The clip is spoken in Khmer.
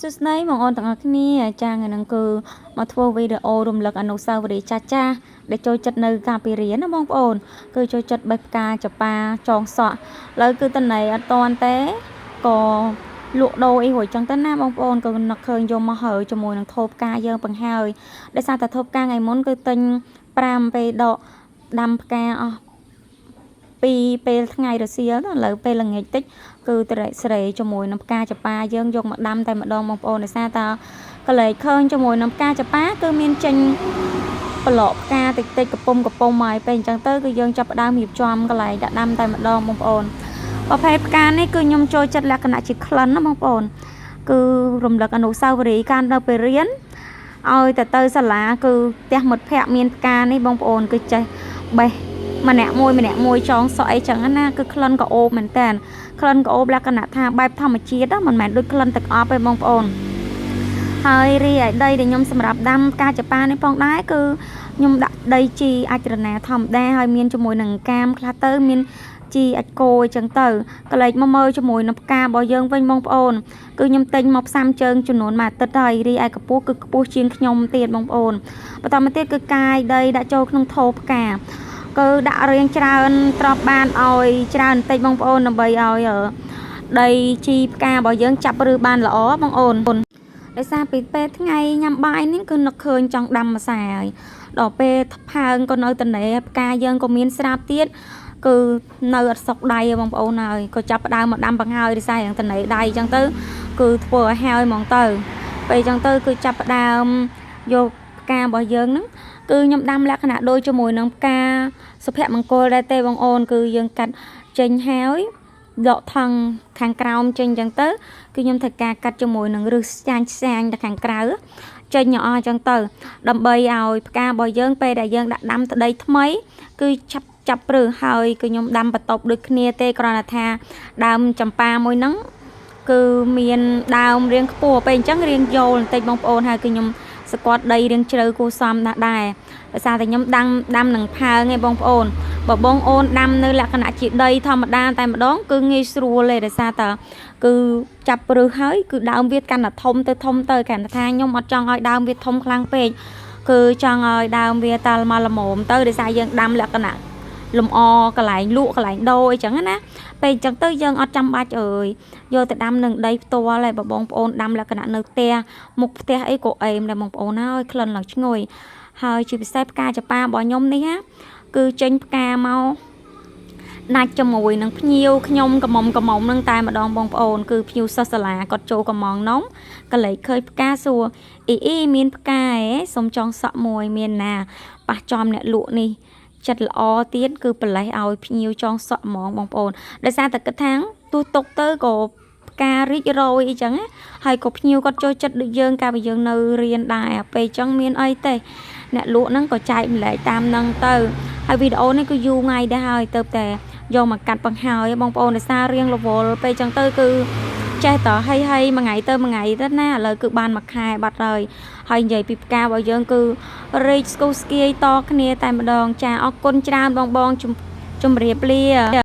សួស្តីបងប្អូនទាំងអស់គ្នាចាថ្ងៃហ្នឹងគឺមកធ្វើវីដេអូរំលឹកអនុស្សាវរីយ៍ចាស់ចាស់ដែលចូលចិត្តនៅកាលពីរៀនណាបងប្អូនគឺចូលចិត្តបេះផ្កាចប៉ាចងសក់ឥឡូវគឺតន័យអត់តាន់ទេក៏លក់ដូរអីរួចចឹងទៅណាបងប្អូនក៏នឹកឃើញយកមកហើជាមួយនឹងថូផ្កាយើងបង្ហើយដោយសារតែថូផ្កាថ្ងៃមុនគឺទិញ5ពេលដកដាំផ្កាអស់ពីពេលថ្ងៃរសៀលទៅឥឡូវពេលល្ងាចតិចគឺត្រេកស្រេជាមួយនឹងផ្កាចប៉ាយើងយកមកដាំតែម្ដងបងប្អូនដោយសារតើកលែកឃើញជាមួយនឹងផ្កាចប៉ាគឺមានចេញប្រឡកផ្កាតិចតិចកំពុំកំពុំហើយពេលអញ្ចឹងទៅគឺយើងចាប់ផ្ដើមរៀបចំកន្លែងដាក់ដាំតែម្ដងបងប្អូនប្រភេទផ្កានេះគឺខ្ញុំចូលចិត្តលក្ខណៈជាក្លិនណាបងប្អូនគឺរំលឹកអនុស្សាវរីយ៍កាលនៅពេលរៀនឲ្យតែទៅសាលាគឺផ្ទះមិត្តភ័ក្តិមានផ្កានេះបងប្អូនគឺចេះបេះម្នាក់មួយម្នាក់មួយចងសក់អីចឹងណាគឺក្លិនក៏អូបមែនតើក្លិនក៏អូបលក្ខណៈថាបែបធម្មជាតិមិនមែនដូចក្លិនទឹកអប់ទេបងប្អូនហើយរីឯដីដែលខ្ញុំសម្រាប់ដាំផ្កាចប៉ានេះផងដែរគឺខ្ញុំដាក់ដីជីអាចរណាធម្មតាហើយមានជាមួយនឹងកាមខ្លះទៅមានជីអាចគោអញ្ចឹងទៅកលែកមកមើលជាមួយនឹងផ្ការបស់យើងវិញបងប្អូនគឺខ្ញុំទិញមកផ្សាំជើងចំនួនមួយអាទិត្យហើយរីឯកម្ពស់គឺខ្ពស់ជាងខ្ញុំទៀតបងប្អូនបន្តមកទៀតគឺកាយដីដាក់ចូលក្នុងថូផ្កាគឺដាក់រៀងច្រើនត្រប់បានឲ្យច្រើនបន្តិចបងប្អូនដើម្បីឲ្យដីជីផ្ការបស់យើងចាប់ឬបានល្អបងប្អូនដោយសារពីពេលថ្ងៃញ៉ាំបាយនេះគឺនឹកឃើញចង់ដាំម្សៅហើយដល់ពេលផើងក៏នៅតនេផ្កាយើងក៏មានស្រាប់ទៀតគឺនៅអត់សុកដៃបងប្អូនហើយក៏ចាប់ផ្ដើមមកដាំបង្ហើយដោយសារយ៉ាងតនេដៃអញ្ចឹងទៅគឺធ្វើឲ្យហើយហ្មងទៅពេលអញ្ចឹងទៅគឺចាប់ផ្ដើមយកផ្ការបស់យើងហ្នឹងគឺខ្ញុំដាំលក្ខណៈដូចជាមួយនឹងផ្កាសុភមង្គលដែរទេបងអូនគឺយើងកាត់ចេញហើយដកថង់ខាងក្រោមចេញអញ្ចឹងទៅគឺខ្ញុំធ្វើការកាត់ជាមួយនឹងឫសស្ចាញ់ស្ចាញ់ទៅខាងក្រៅចេញអស់អញ្ចឹងទៅដើម្បីឲ្យផ្ការបស់យើងពេលដែលយើងដាក់ដាំទៅដីថ្មីគឺឆាប់ចាប់ព្រឹសហើយគឺខ្ញុំដាំបន្ទប់ដូចគ្នាទេគ្រាន់តែថាដើមចម្ប៉ាមួយហ្នឹងគឺមានដើមរៀងខ្ពស់ពេលអញ្ចឹងរៀងយោលបន្តិចបងប្អូនហើយគឺខ្ញុំសកត់ដីរៀងជ្រៅគួរសមណាស់ដែរដោយសារតែខ្ញុំដាំដាំនឹងផើងឯងបងប្អូនបើបងអូនដាំនៅលក្ខណៈជាដីធម្មតាតែម្ដងគឺងាយស្រួលទេដោយសារតែគឺចាប់ព្រឹសហើយគឺដើមវាកាន់តែធំទៅធំទៅគ្រាន់តែថាខ្ញុំអត់ចង់ឲ្យដើមវាធំខ្លាំងពេកគឺចង់ឲ្យដើមវាតែមកល្មមទៅដោយសារយើងដាំលក្ខណៈលំអកន្លែងលក់កន្លែងដូរអីចឹងណាពេលអញ្ចឹងទៅយើងអត់ចាំបាច់អើយយកទៅដាំនឹងដីផ្ទាល់ហើយបើបងប្អូនដាំលក្ខណៈនៅផ្ទះមុខផ្ទះអីក៏អេមដែរបងប្អូនហើយក្លិនឡើងឈ្ងុយហើយជាពិសេសផ្កាចប៉ារបស់ខ្ញុំនេះណាគឺចេញផ្កាមកដាច់ជាមួយនឹងភ្ញៀវខ្ញុំកំមុំកំមុំនឹងតែម្ដងបងប្អូនគឺភ្ញៀវសិស្សសាលាគាត់ចូលកំងនំក៏លេចឃើញផ្កាសួរអ៊ីអ៊ីមានផ្កាហ៎សុំចង់សក់មួយមានណាប៉ះចំអ្នកលក់នេះចិត្តល្អទៀតគឺប្រលេះឲ្យភ្ញៀវចងសក់ហ្មងបងប្អូនដោយសារតែគិតថាទោះទុកទៅក៏ផ្ការីករយអីចឹងណាហើយក៏ភ្ញៀវគាត់ចូលចិត្តដូចយើងកាលពីយើងនៅរៀនដែរពេលចឹងមានអីទេអ្នកលក់ហ្នឹងក៏ចែកម្លែកតាមហ្នឹងទៅហើយវីដេអូនេះគឺយូរថ្ងៃដែរហើយទៅតែយកមកកាត់បង្ហើយបងប្អូនដោយសាររៀងរវល់ពេលចឹងទៅគឺចេះតហីហីមួយថ្ងៃទៅមួយថ្ងៃទៅណាឥឡូវគឺបានមួយខែបាត់ហើយហើយនិយាយពីផ្ការបស់យើងគឺរីកស្គុះស្គាយតគ្នាតែម្ដងចាអរគុណច្រើនបងបងជម្រាបលា។